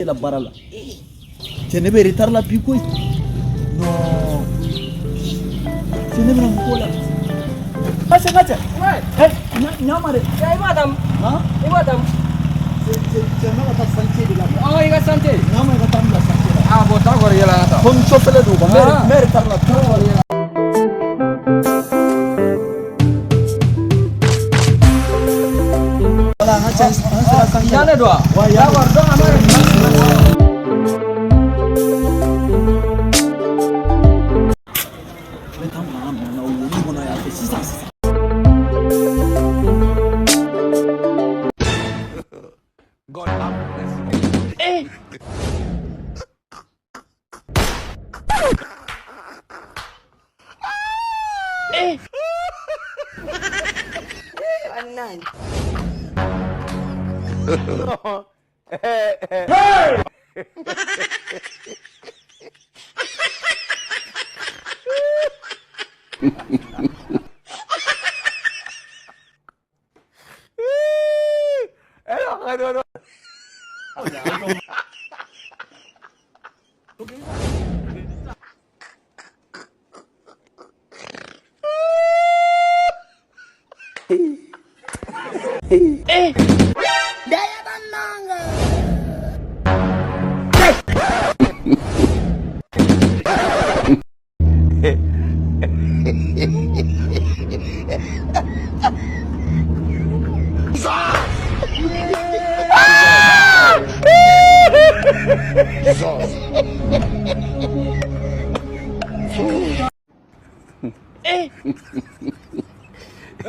La baara la cɛ, ne bɛ retard la bi koyi. Non, cɛ, ne bɛna mun k'o la? A cɛ, n ka cɛ. Ouais. Ɲa ma dɛ. I b'a dam. Han? I b'a dam. Cɛ, n bɛ ka taa chantier de la. Ɔ, i ka santé. Ɲa ma, i ka taa n bila chantier la. Ah bon, d'accord, yɛlɛ an ka taa. Ko n chauffeur don quoi, n bɛ retard la trop. Voilà, an ka cɛ, an sera chantier la. Yan de don wa? Ouais, yan. D'accord, donc an b'a N bɛ taa n bila n ka minɛn na o wonin kɔnɔ yan fɛ sisan sisan. God have mercy.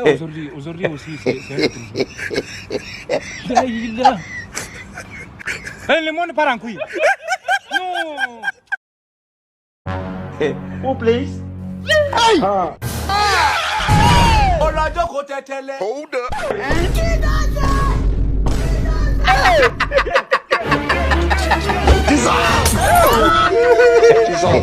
Aujourd'hui, aujourd'hui aussi, c'est un autre jour. La ilaha. Eh, le monde part en couille. Non. Who please? Ọlọ́jọ́ tẹ́tẹ́lẹ̀. Hold up. Jesus. Jesus.